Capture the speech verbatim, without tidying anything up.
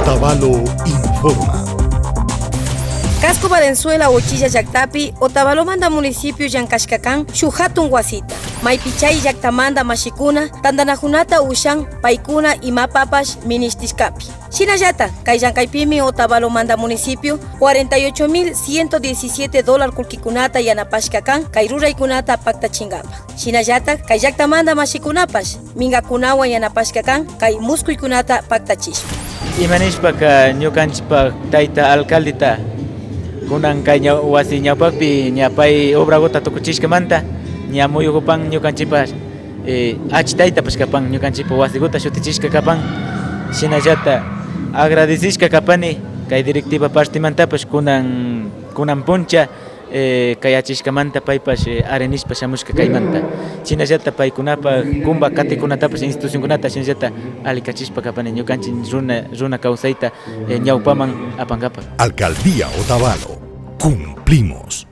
Otavalo informa. Casco Valenzuela uchilla llaktapi Otavalomanta municipio llankashka kan shuk hatun wasita, maypi chay llaktamanta mashikuna tantanakunata ushan paykuna imapapash minishtishkapi. Shinallata kay llankaypimi Otavalomanta municipio cuarenta y ocho mil ciento diecisiete dólar kullkikunata yanapashka kan kay ruraykunata paktachinkapak. Shinallatak kay llaktamanta mashikunapash minkakunawan yanapashka kan kay muskuykunata paktachishpa. Imanishpaka ñukanchikpak tayta alcaldeta kunan kay ñaw- wasi ñawpakpi ña pay obraguta tukuchishkamanta ña muyukupan ñukanchikpak eh, achitaytapash kapan ñukanchikpak wasiguta shutichishka kapan. Shinallata agradecishka kapani kay directiva partimantapash kunan kunan puncha eh, kayachishkamanta paypash eh, arinishpa shamushka kaymanta. Shinallata paykunapa kumba katikunatapash institucionkunata shinallata alikachishpa kapani ñukanchik runa runa kawsayta eh, ñawpaman apankapak. Alcaldía Otavalo. Cumplimos.